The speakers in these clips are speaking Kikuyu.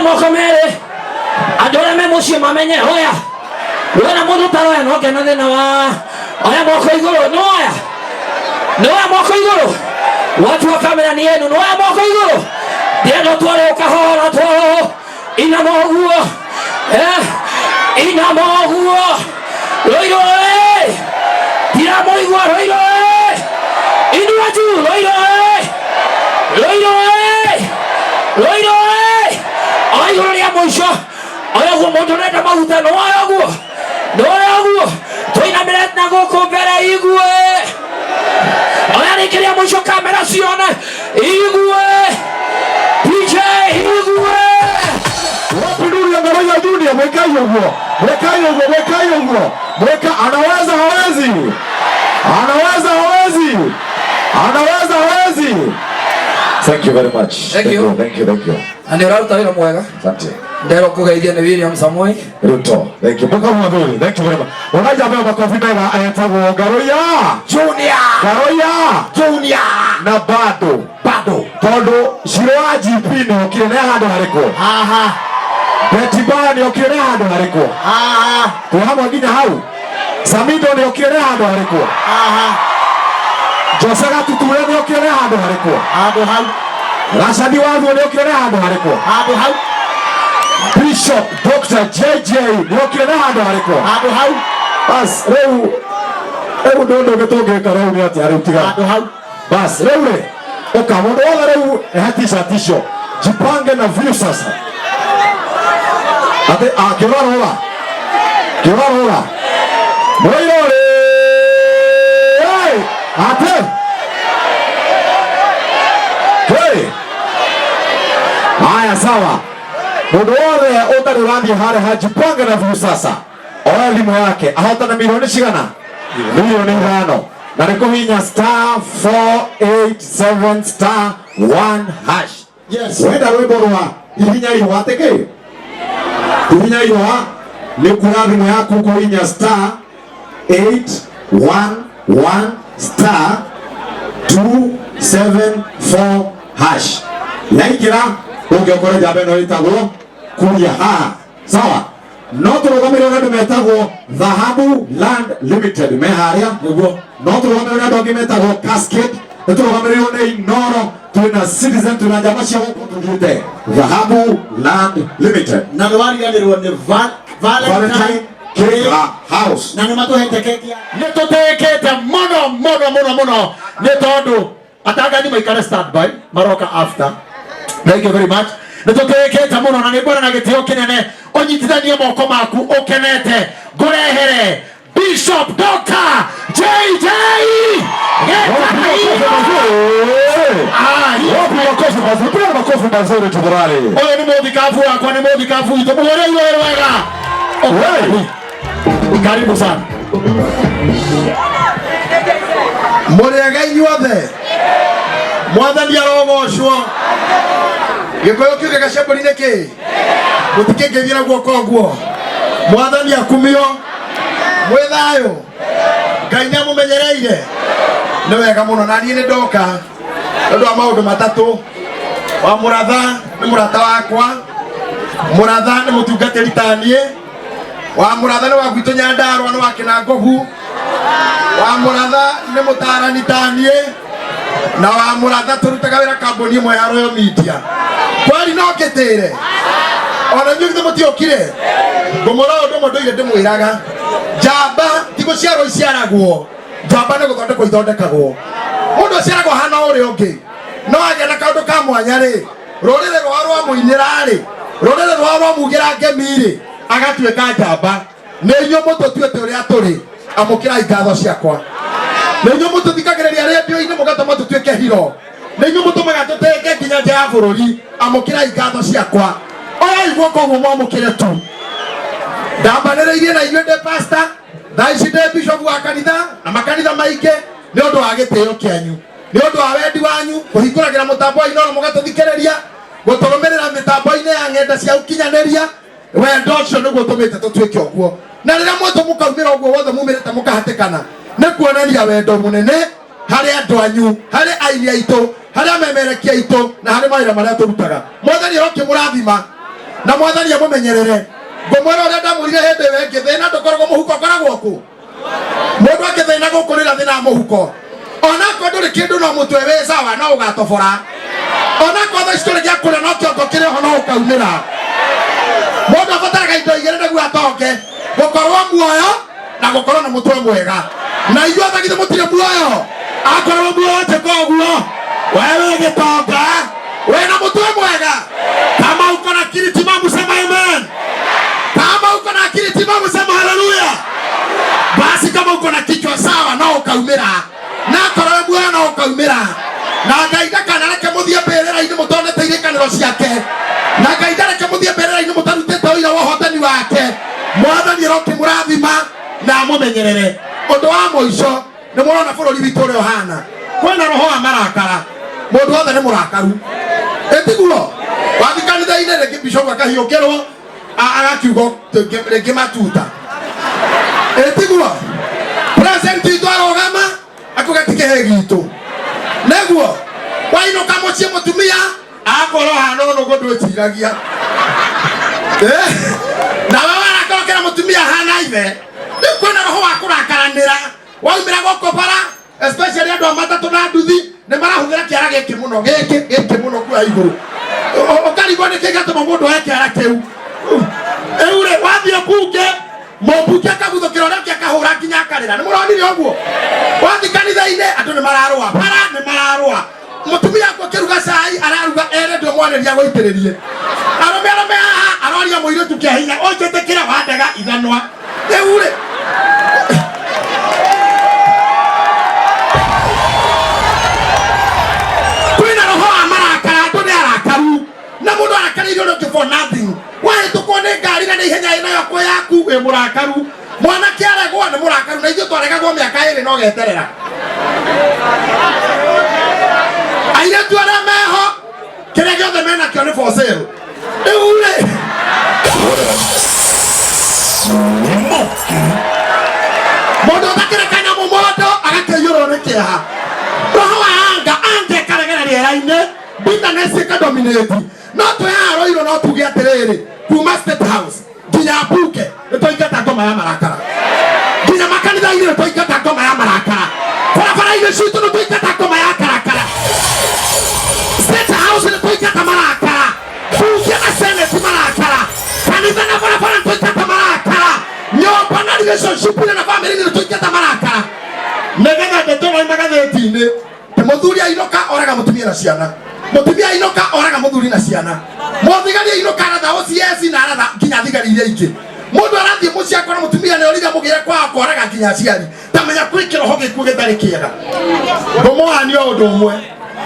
Moko merĩ, andũ arĩa me mũciĩ mamenye. Oya wona mũndũ taroya no ngena thĩna wa oya moko igũrũ. Nĩwoya, nĩwoya moko igũrũ. Watu wa kamera ni yenu. Nĩwoya moko igũrũ. Ndĩrenda ũtware ũkahora twarwo. Inama ũguo. Eh, inama ũguo. Rũirũ ĩ, ndiramũigua. Rũirũ ĩ, inua juu. Rũirũ ĩ, Rũirũ ĩ, Rũirũ ĩ. O igũrũ rĩa mũico, oya ũguo. Mũndũ ũrenda maguta, nĩwoya ũguo, nĩwoya ũguo. Tũinamĩre na gũkũ mbere. Igue, oya rĩngĩ rĩa mũico, kamera cione. Igue, DJ, igue. Wapi nuru ya Ngaroya Junior? Mwekai ũguo, mwekai ũguo, mwekai ũguo, mweka. Anaweza hawezi? Anaweza hawezi? Anaweza hawezi? Thank you very much. Thank you. Thank you, thank you. Na nĩ ũraruta wĩra mwega. Asante. Nderwo kũgeithia nĩ William Samoei Ruto. Thank you. Mwaka mwathuri. Thank you very much. Ũraija mbeo makofi mega etagwo Ngaroya Junior. Ngaroya Junior. Na bado bado tondu Shiro wa GP nĩ okire nĩ handũ harĩkũ? Haha. Betty Bayo nĩ okire nĩ handũ harĩkũ? Haha. Twĩ hamwe nginya hau. Samido nĩ okire nĩ handũ harĩkũ? Haha. Jose Gatuture nĩ okire nĩ handũ harĩkũ? Handũ hau. Rashadi Wathuo nĩ okire nĩ handũ harĩkũ? Handũ hau. Bishop Dr. JJ nĩ okire nĩ handũ harĩkũ? Handũ hau. Bas, rĩu rĩu ũndũ ũngĩ tũngĩka rĩu nĩ atĩa rĩu tiga? Handũ hau. Bas, rĩu rĩ ũka mũndũ wothe rĩu ehe t-shirt icio, jipange na view sasa atĩ akĩrora kĩrora mũirũ rĩ atĩ hey. Haya, sawa. Mũndũ wothe ũtarĩ ũrathiĩ harĩa ha jipange na view sasa, oya thimũ yake ahotane milioni cigana? Milioni 5, na nĩ kũhinya star 487 star 1 hash. Yes. Wenda rwĩmbo rwa hihinya ihũa, atĩ kĩ hihinya ihũa, nĩ kuoya thimũ yaku kũhinya star 811 star 274 hash. Yaingĩra ũngĩokora njamba ĩno ĩtagwo Kuria haha. Sawa, no tũrũgamĩrĩrwo nĩ andũ metagwo Dhahabu Land Limited me harĩa nĩguo. No tũrũgamĩrĩrwo nĩ andũ angĩ metagwo Cascade, nĩ tũrũgamĩrĩrwo nĩ Inoro, twĩna Citizen, twĩna njama cia gũkũ tũthiĩte Dhahabu Land Limited. Na nĩ wariganĩrwo nĩ Valentine Valentine Cake House. Na nĩ matũhete keki ya nĩ tũtĩkĩte mũno mũno mũno mũno nĩ tondũ atangathi maikare standby, maroka after. Thank you very much. Nĩ tũtĩkĩte mũno na nĩ ngwenda na gĩtĩo kĩnene ũnyitithanie moko maku ũkenete ngũrehere Bishop Dr. JJ. Wapi makofi mazuri? Wapi makofi mazuri? Piga makofi mazuri tafadhali. Ũyũ nĩ mũthikabu wakwa, nĩ mũthikabu witũ. Mũhũre iwe wega. Hey. Karibu sana. Mũrĩega inyuothe, mwathani arogocwo. Gĩkũyũ kiuge gacembũri nĩ kĩ mũtikĩngĩthiĩ guoko ũguo. Mwathani akumio. Mwĩ thayũ? Ngai nĩ amũmenyereire. Nĩ wega mũno. Na niĩ nĩ ndoka nĩ ũndũ wa maũndũ matatũ. Wa mũratha nĩ mũrata wakwa, mũratha nĩ mũtungatĩri ta niĩ, wa mũratha nĩ wa gwitũ Nyandarũa, nĩ wa Kĩnangobu, wa mũratha nĩ mũtarani ta niĩ, na wa mũratha tũrutaga wĩra kambuni ĩmwe ya Royal Media. Kwari no ngĩtĩre ona inyuĩ githĩ mũtiokire ngũmũra ũndũ ũmwe ndũire ndĩmwĩraga, njamba ti gũciarwo iciaragwo, njamba nĩ gũthondekwo ithondekagwo. Mũndũ aciaragwo hana ũrĩa ũngĩ, no agĩa na kaũndũ ka mwanya rĩ, rũrĩrĩ rwao rwamũinĩra rĩ, rũrĩrĩ rwao rwamugĩra ngemi rĩ, agatuĩka njamba. Nĩ inyuĩ mũtũtuĩte ũrĩa tũrĩ, amũkĩrai ngatho ciakwa. Nĩ inyuĩ mũtũthikagĩrĩria rĩndiũ-inĩ mũgatũma tũtuĩke hiro. Nĩ inyuĩ mũtũmaga tũtĩĩke nginya nja ya bũrũri, amũkĩrai ngatho ciakwa. Oyai guoko ũguo mwamũkĩre tu. Ndambanĩrĩirie na inyuĩ ndĩ pastor, thaa ici ndĩ bishop wa kanitha na makanitha maingĩ, nĩ ũndũ wa gĩtĩo kĩanyu, nĩ ũndũ wa wendi wanyu kũhingũragĩra mũtambo wa Inooro mũgatũthikĩrĩria, gũtũrũmĩrĩra mĩtambo-inĩ ya ng'enda cia ũkinyanĩria. Wendo ũcio nĩguo ũtũmĩte tũtuĩke ũguo, na rĩrĩa mwetwo mũkaumĩra ũguo wothe mumĩrĩte mũkahatĩkana, nĩ kuonania wendo mũnene harĩ andũ anyu, harĩ aini aitũ, harĩ amemerekia aitũ, na harĩ mawĩra marĩa tũrutaga. Mwathani arokĩmũrathima. Na mwathani amũmenyerere. Ngũmwĩra ũrĩa ndamwĩrire hĩndĩ ĩyo ĩngĩ, thĩna ndũkoragwo mũhuko, ũkoragwo kũ? Mũndũ angĩthĩna gũkũ rĩra thĩna mũhuko. Onakorwo ndũrĩ kĩndũ no mũtwe wĩ sawa no ũgatobora. Onakorwo thaa ici ndũrĩ gĩa kũrĩa no kĩongo kĩrĩ ho no ũkaumĩra. Mũndũ abataraga indo igĩrĩ nĩguo atonge, gũkorwo muoyo na gũkorwo na mũtwe mwega. Na ithuothe githĩ mũtirĩ muoyo? Akorwo muoyo njĩka ũguo, we wĩ gĩtonga, wĩna mũtwe mwega. Kama uko na akili timamu sema amen. Kama uko na akili timamu sema haleluya. Basi kama uko na kichwa sawa no ukaumĩra, na akorwo wĩ muoyo no ũkaumĩra. Na Ngai ndakanareke mũthiĩ mbĩrĩra-inĩ mũtonete irĩkanĩro ciake, na Ngai ndareke mũthiĩ mbĩrĩra-inĩ mũtarutĩte ũira wa ũhotani wake. Mwathani arokĩmũrathima na amũmenyerere. Ũndũ wa mũico, nĩ mũrona bũrũri witũ ũrĩa ũhana, kwĩna roho wa marakara, mũndũ wothe nĩ mũrakaru, ĩtiguo wathi kanitha-inĩ rĩngĩ bishop akahiũkĩrwo agakiuga rĩngĩ matuta, ĩtiguo president witũ arũgama akuga ti kĩhĩ gitũ, nĩguo wainũka mũciĩ mũtumia akorwo hana ũnũgũ ndwĩciragia nawe warakorokera mũtumia hana ithe. Rĩu kwĩna roho wa kũrakaranĩra waumĩra gũkũ bara, especially andũ a matatũ na nduthi nĩ marahũthĩra kĩara gĩkĩ mũno, gĩkĩ gĩkĩ mũno kuoya igũrũ. Ũkarigwo nĩkĩ gĩatũma mũndũ oe kĩara kĩu. Rĩu rĩ, wathiĩ mbunge, mũmbunge akaguthũkĩra ũrĩa ũngĩ akahũra nginya akarĩra. Nĩ mũronire ũguo? Wathiĩ kanitha-inĩ andũ nĩ mararũa, bara nĩ mararũa, mũtumia akwa akĩruga cai araruga ere ndũ mwarĩria gũitĩrĩrie arũme arũme haha aroria mũirĩtu kĩa hinya ũnjĩtĩkĩre wandega ithanwa. Rĩu rĩ, kwĩna roho wa marakara, andũ nĩ arakaru na mũndũ arakarĩire ũrĩa ũngĩ for nothing. Wahĩtũkwo nĩ ngari na nĩ ihenya ĩnayo kwĩ yaku wĩ mũrakaru, mwanake aregwo nĩ mũrakaru, na ithuĩ twaregagwo mĩaka ĩrĩ no geterera. Airĩtu arĩa meho kĩrĩa gĩothe menakĩo nĩ for sale. Rĩu rĩ, mũndũ ũtakĩrĩ kanyamũ mũndũ agakĩiyũrwo nĩ kĩeha, roho wa anga anga ĩkaregera rĩera-inĩ, bitterness ĩkadominate. No twĩ haha Rũirũ no tuge atĩrĩrĩ, kuma State House nginya mbunge nĩ twaingata ngoma ya marakara, nginya makanitha-inĩ nĩ twaingata ngoma ya marakara, barabara-inĩ citũ nĩ twaingata ngoma ya karakara, State House nĩ twaingata marakara, mbunge na Senate marakara, kanitha na barabara nĩ twaingata marakara, nyũmba na relationship na family nĩ twaingata marakara, nĩgetha ndeto ĩno magathĩti-inĩ Ti mũthuri ainũka oraga mũtumia na ciana, mũtumia ainũka oraga mũthuri na ciana, mũthigari ainũka aratha OCS na aratha nginya thigari iria ingĩ. Mũndũ arathiĩ mũciĩ akora mũtumia nĩ orire mũgĩre kwao akoraga nginya aciari. Tamenya kwĩ kĩroho gĩkuũ gĩtarĩ kĩega. Ngũmũhania ũndũ ũmwe,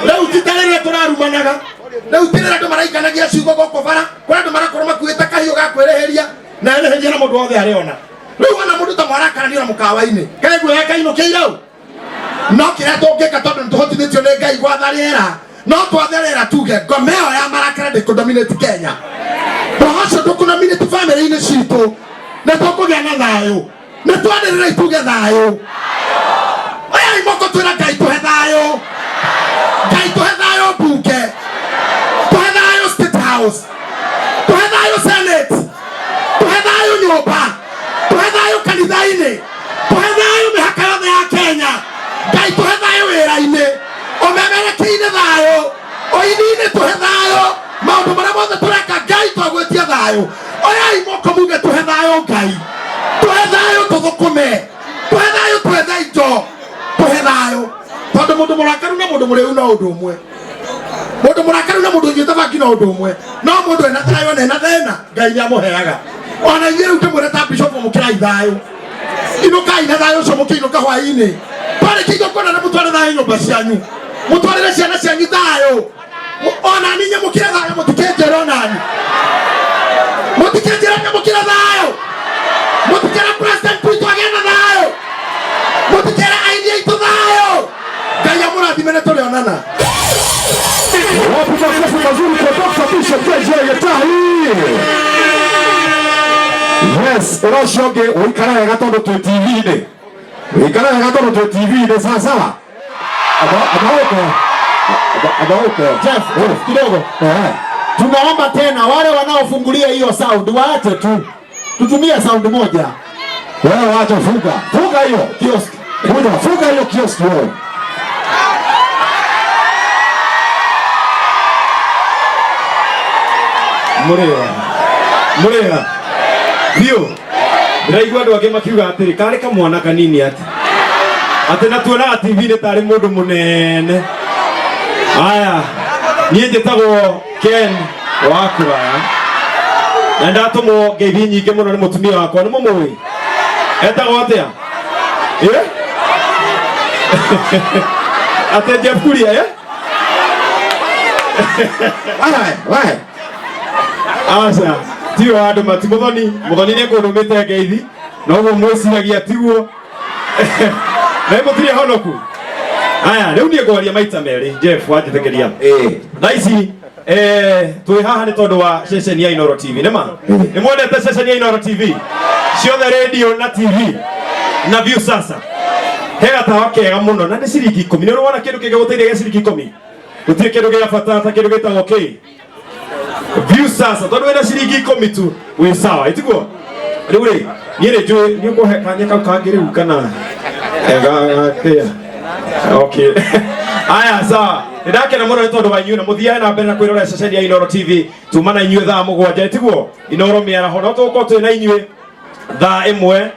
rĩu ti ta rĩrĩa tũrarumanaga, rĩu ti rĩrĩa andũ maraikanagia ciugo gũkũ bara, kũrĩ andũ marakorwo makuĩte kahiũ ga kwĩrĩhĩria na erĩhĩria na mũndũ wothe arĩona. Rĩu wona mũndũ ta mwarakarania na mũkawa-inĩ, kaiguaga kainũkĩire ũ? No kĩrĩa tũngĩka, tondũ nĩ tũhotithĩtio nĩ Ngai gwatha rĩera, no twathe rĩera tuge ngoma ĩyo ya marakara ndĩkũdominate Kenya, roho ũcio ndũkũdominate bamĩrĩ-inĩ citũ, nĩ tũkũgĩa na thayũ. Nĩ twanĩrĩra tuge thayũ. Oyai moko twĩra Ngai tũhe thayũ, Ngai tũhe thayũ mbunge, tũhe thayũ State House, tũhe thayũ Senate, tũhe thayũ nyũmba, tũhe thayũ kanitha-inĩ, tũhe thayũ mĩhaka yothe ya Kenya. Ngai tũhe thayũ wĩra-inĩ, ũmemerekia-inĩ thayũ, ũini-inĩ tũhe thayũ, maũndũ marĩa mothe tũreka Ngai twagwĩtia thayũ. Oyai moko muge tũhe thayũ Ngai, tũhe thayũ tũthũkũme, tũhe thayũ twethe indo, tũhe thayũ, tondũ mũndũ mũrakaru na mũndũ mũrĩu no ũndũ ũmwe, mũndũ mũrakaru na mũndũ ũnyuĩte bangi no ũndũ ũmwe, no mũndũ ena thayũ na ena thĩna Ngai nĩ amũheaga. Ona inyuĩ rĩu ndĩmwĩre ta bishop, mũkĩrai thayũ, inũkai na thayũ ũcio, mũkĩinũka hwaĩ-inĩ twarĩkia igongona nĩ mũtware thayũ nyũmba cianyu, mũtwarĩre ciana cianyu thayũ, ona ninyi mũkĩre thayũ, mũtikĩnjĩre onani, mũtikĩnjĩre nyamũkĩre thayũ, mũtikĩre president witũ agĩe na thayũ, mũtikĩre aini aitũ thayũ. Ngai amũrathime nĩ tũrĩonana. Wapi makofi mazuri kwa Dr. Bishop JJ Gitahi. Yes, ũrĩa ũcio ũngĩ ũikare wega tondũ twĩ TV-inĩ. Ũikare wega tondũ twĩ TV-inĩ, sawa sawa. Aba- Abaũke. Abaũke. Jeff, Jeff, kidogo. Tunaomba tena wale wanaofungulia hiyo sound waache tu, tutumie sound moja. Wewe wacha, funga funga hiyo Kiosk. Kuja, funga hiyo kiosk wewe. Mũrĩega mũrĩega biũ. Ndĩraigua andũ angĩ makiuga atĩrĩ karĩ kamwana kanini atĩ atĩ na tuonaga TV-inĩ tarĩ mũndũ mũnene. Aya, niĩ njĩtagwo Ken wa kũraya na ndatũmwo ngeithi nyingĩ mũno nĩ mũtumia wakwa. Nĩ mũmũĩ etagwo atĩa? Ĩ? Atĩ Jeff Kuria, eh? Wewe, wewe. Aca, tiyo andũ mati muthoni muthoni nĩ kũndũmĩte ngeithi na ũguo mwĩciragia tiguo na mũtirĩ honoku. Aya, rĩu niĩ ngwaria maita merĩ. Jeff wanjĩtĩkĩria. Eh. Thaa ici twĩ haha nĩ tondũ wa ceceni ya Inooro TV. Nĩ ma nĩ mwendete ceceni ya Inooro TV ciothe, radio na TV na view. Sasa he gatawa kega mũno na nĩ ciringi 10. Nĩ ũrona kĩndũ kĩngĩgũteithia gĩa ciringi 10? Gũtirĩ kĩndũ gĩa bata ta kĩndũ gĩtagwo kĩ view. Sasa tondũ wĩna ciringi 10 tu wĩ sawa, ĩtiguo? Rĩu rĩ, niĩ nĩ njũĩ nĩ ũkũhe kanya kau kangĩ rĩu kana gakĩa. Okay, aya, sawa, nĩ ndakena mũno nĩ tondũ wa inyuĩ na mũthiage na mbere na kwĩrorera ceceni ya Inooro TV. Tuma na inyuĩ thaa 7, ĩtiguo? Inooro mĩaraho no tũgũkorwo twĩ na inyuĩ thaa 1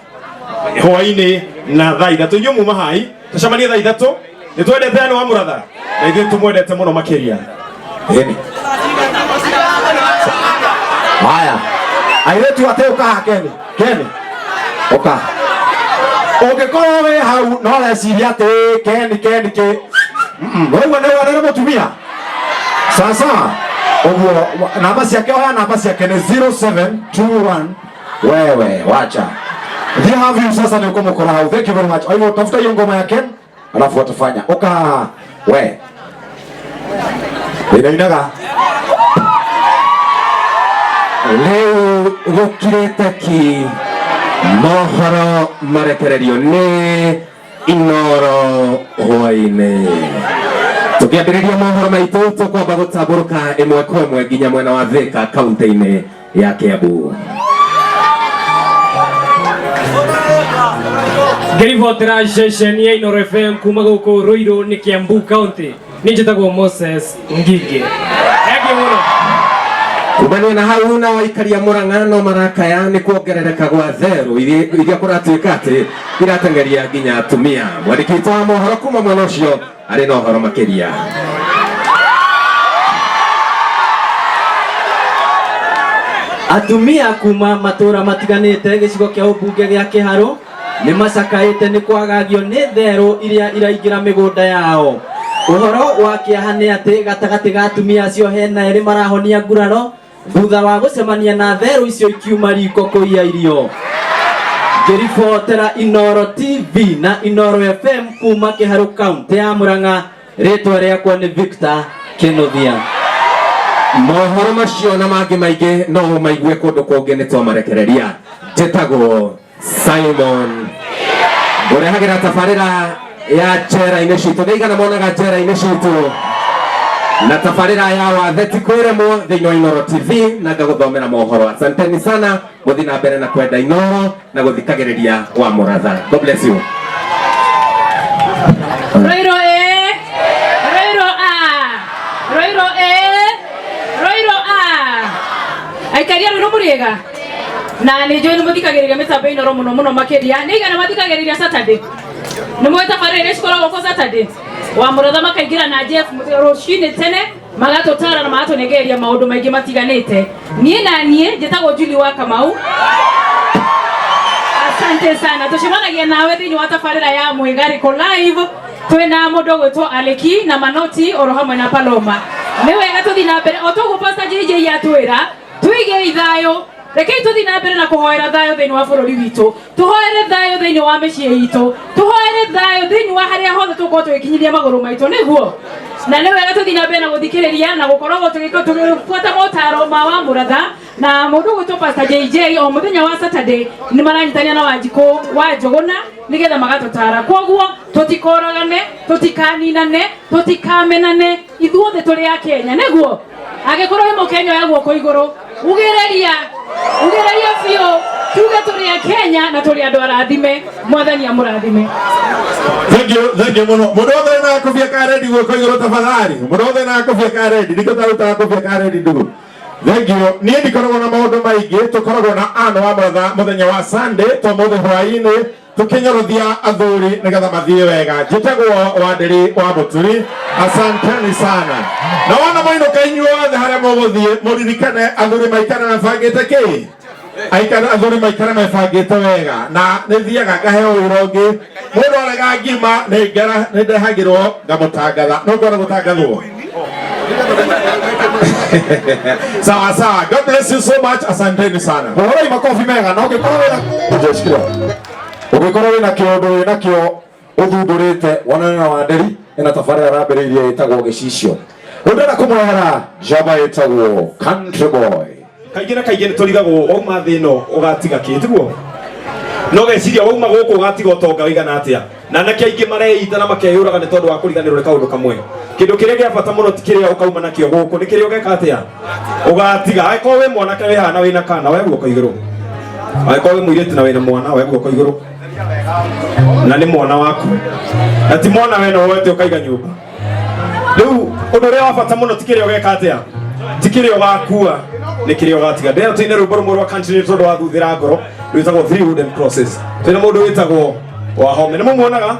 hwainĩ na thaa 3. Inyuĩ muma hai tũcemanie thaa 3. Nĩ twendete andũ wa Mũratha na ithuĩ tũmwendete mũno makĩria. Ĩni. Haya. Airĩtu ate ũka haha Keni. Keni. Ũka. Ũngĩkorwo wĩ hau no ũreciria atĩ Keni Keni kĩ. Ũguo nĩ wonere mũtumia. Sasa ũguo namba ciake, oya namba ciake nĩ 0721. Wewe wacha. Thiĩ havu sasa ni ũkũmũkora hau. Thank you very much. Kwa hivyo tafuta hiyo ngoma ya Ken alafu watafanya. Uka we. Inainaga. Rĩu gũkirĩte ki, mohoro marekererio nĩ Inooro hwainĩ. Tũkĩambĩrĩria mohoro maitũ, tũkwamba gũtambũrũka ĩmwe kwa ĩmwe nginya mwena wa Thika, kaunti-inĩ ya Kiambu. Ngĩribotera ceceni ya Inooro FM kuma gũkũ Ruiru nĩ Kiambu County, niĩ njĩtagwo Moses Ngigĩ. Thank you mũno. Kumania na hau, na aikaria Murang'a no marakaya nĩ kuongerereka gwa therũ iria kũratuĩka atĩ irateng'eria nginya atumia. Mwandĩki witũ wa mohoro kuma mwena ũcio arĩ na ũhoro makĩria. Atumia kuma matũra matiganĩte gĩcigo kĩa ũmbunge gĩa Kĩharũ nĩ macakaĩte nĩ kwagagio nĩ therũ iria iraingĩra mĩgũnda yao. Ũhoro wa kĩeha nĩ atĩ gatagatĩ ga atumia acio hena erĩ marahonia nguraro thutha wa gũcemania na therũ icio ikiuma riko kũiya irio. Ngĩribotera Inooro TV na Inooro FM kuma Kĩharũ, kaunti ya Murang'a, rĩtwa rĩakwa nĩ Victor Kĩnuthia. Mohoro macio na mangĩ maingĩ no ũmaigue kũndũ kũngĩ nĩ twamarekereria. Njĩtagwo Simon, ũrehagĩra tabarĩra ya njera-inĩ citũ. Nĩ igana monaga njera-inĩ citũ na tabarĩra ya wathe ti kwĩremwo thĩinĩ wa Inooro TV na ngagũthomera mohoro. Asanteni sana, mũthiĩ na mbere na kwenda Inooro na gũthikagĩrĩria wa Mũratha. God bless you. Roiro E, Roiro A, Roiro E, Roiro A. Aikaria Ruiru, mũrĩega na nĩ njũĩ nĩ mũthikagĩrĩria mĩtambo Inooro mũno mũno makĩria. Nĩ igana mathikagĩrĩria Saturday? Nĩ mũĩ tabarĩra iria cikoragwo ko Saturday wa Mũratha makaingĩra na Jeff rũcinĩ tene, magatũtara na magatũnengereria maũndũ maingĩ matiganĩte. Niĩ na niĩ njĩtagwo Julie wa Kamau. Asante sana, tucemanagia nawe thĩinĩ wa tabarĩra ya Mwĩgarĩko Live twĩna mũndũ ũgwĩtwo Aleki na Manoti oro hamwe na Paloma. Nĩ wega tũthiĩ na mbere o toguo Pastor JJ atwĩra twĩigei thayũ. Rekei tũthiĩ na mbere na kũhoera thayũ thĩinĩ wa bũrũri witũ, tũhoere thayũ thĩinĩ wa mĩciĩ itũ, tũhoere thayũ thĩinĩ wa harĩa hothe tũgũkorwo tũgĩkinyithia magũrũ maitũ. Nĩguo na nĩ wega tũthiĩ na mbere na gũthikĩrĩria na gũkoragwo tũgĩbuata motaro ma wa Mũratha na mũndũ ũgwĩtwo Pastor JJ. O mũthenya wa Saturday nĩ maranyitania na Wanjikũ wa Njũgũna nĩgetha magatũtara. Koguo tũtikoragane, tũtikaninane, tũtikamenane, ithuothe tũrĩ a Kenya. Nĩguo Angĩkorwo wĩ Mũkenya oya guoko igũrũ. Ugĩrĩria, ugĩrĩria biũ. Tuge tũrĩ a Kenya na tũrĩ andũ arathime. Mwathani amũrathime. Thank you, thank you muno. Mundu wothe na kobia ka ready guoko iguru tafadhali. Mundu wothe na kobia ka ready, niko taruta kobia ka ready ndugu. Thank you. Niĩ ndikoragwo na maũndũ maingĩ, tũkoragwo na Ann wa Mũratha mũthenya wa Sunday to mũthĩ hwaĩ-inĩ tũkĩnyorothia athuri nĩgetha mathiĩ wega. Njĩtagwo Wandĩri wa Mũturi. Asanteni sana. Na wona mwainũka inyuothe harĩa mũgũthiĩ mũririkane athuri maikara mebangĩte kĩ? Aikara athuri maikara mebangĩte wega na nĩ thiaga ngaheo wĩra ũngĩ. Mũndũ arega ngima nĩ ngera nĩ ndehagĩrwo ngamũtangatha. No ngwenda gũtangathwo. Sawa sawa. God bless you so much. Asanteni sana. Hũrai makobi mega na ũngĩkorwo wĩna Njeciria. Ũngĩkorwo wĩna kĩũndũ wĩna kĩo ũthundũrĩte wonane na Wandĩri ĩna tabarĩra arambĩrĩirie ĩtagwo gĩcicio. Rĩu ndĩrenda kũmũrehera njamba ĩtagwo Country Boy. Kaingĩ na kaingĩ nĩ tũrigagwo wauma thĩ ĩno ũgatiga kĩ tiguo no geciria wauma gũkũ ũgatiga ũtonga ũigana atĩa na anake aingĩ mareita na makeyũraga nĩ tondũ wa kũriganĩrwo nĩ kaũndũ kamwe kĩndũ kĩrĩa gĩa bata mũno ti kĩrĩa ũkauma nakĩo gũkũ nĩ kĩrĩa ũgeka atĩa ũgatiga angĩkorwo wĩ mwanake wĩ haha na wĩna kana we guoko igũrũ angĩkorwo wĩ mũirĩtu na wĩna mwana we guoko igũrũ na nĩ mwana waku na ti mwana we no woete ũkaiga nyũmba rĩu ũndũ ũrĩa wa bata mũno ti kĩrĩa ũgeka atĩa ti kĩrĩa ũgakua nĩ kĩrĩa ũgatiga ndĩrenda tũine rwĩmbo rũmwe rwa country nĩ tondũ wa thuthĩra ngoro rwĩtagwo Three Wooden Crosses twĩna mũndũ wĩtagwo Wahome nĩ mũmuonaga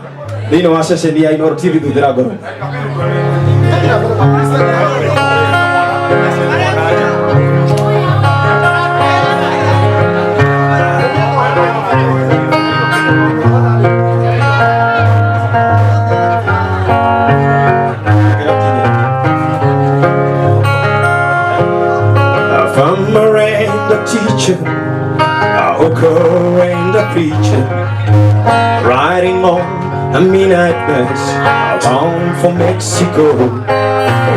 thĩinĩ wa ceceni ya Inooro TV thuthĩra ngoro A farmer and a teacher, a hooker and a preacher, riding on a midnight bus bound for Mexico.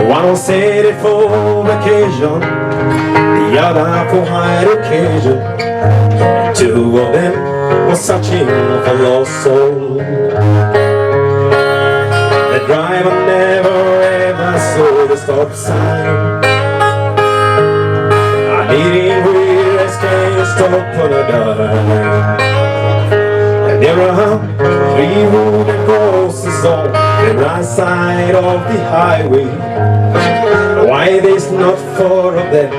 One was headed for vacation, the other for higher education. And two of them were searching for lost soul. The driver never ever saw the stop sign. I didn't realize can't stop on a dime. And there are three wooden crosses on the right side of the highway. Why there's not four of them,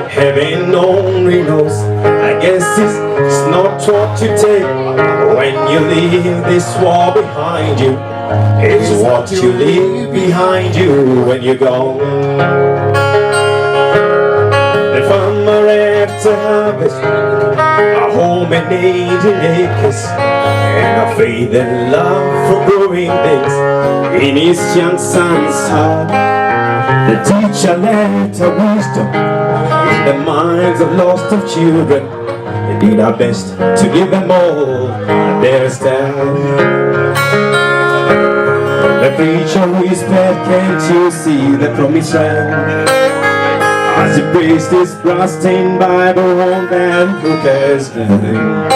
heaven only knows. I guess it's not what you take when you leave this world behind you. It's what you leave behind you when you're gone. The farmer after harvest, a home and 18 acres, and a faith and love for growing things in his young son's heart. The teacher left her wisdom in the minds of lost of children, and did our best to give them all their stand. The preacher whispered, can't you see the promised land? As he praised his blood-stained Bible on that hooker's hand.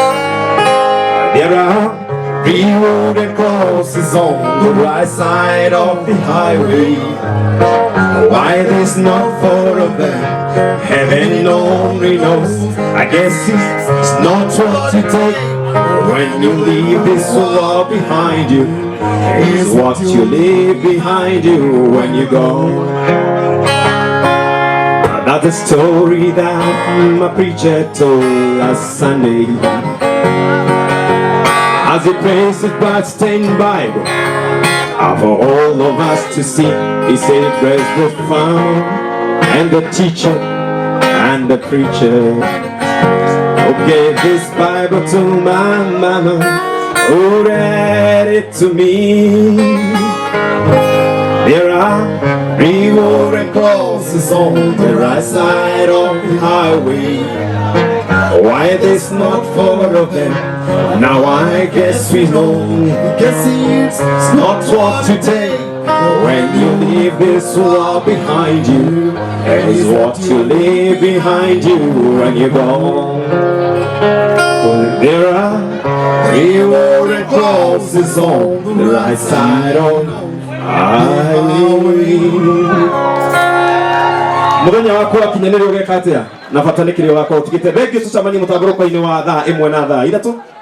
There are three wooden crosses on the right side of the highway. Why there's not four of them, heaven only knows. I guess it's not what you take when you leave this world behind you. It's what you leave behind you when you go. That's the story that my preacher told last Sunday. As he praised his blood-stained Bible for all of us to see, he said, bless the farmer and the teacher and the preacher who gave this Bible to my mama, who read it to me. There are three wooden crosses on the right side of the highway. Why there's not four of them, now I guess we know. Guess it's not what you take when you leave this world behind you. It's what you leave behind you when you're gone. There are three wooden crosses on the right side of the highway. Muthenya waku wakinya nĩ ũgeka atĩa? Na bata nĩ kĩrĩa ũgakorwo ũtigĩte. Thengiũ, tũcemanie mũtambũrũko-inĩ wa thaa 1 na thaa 3.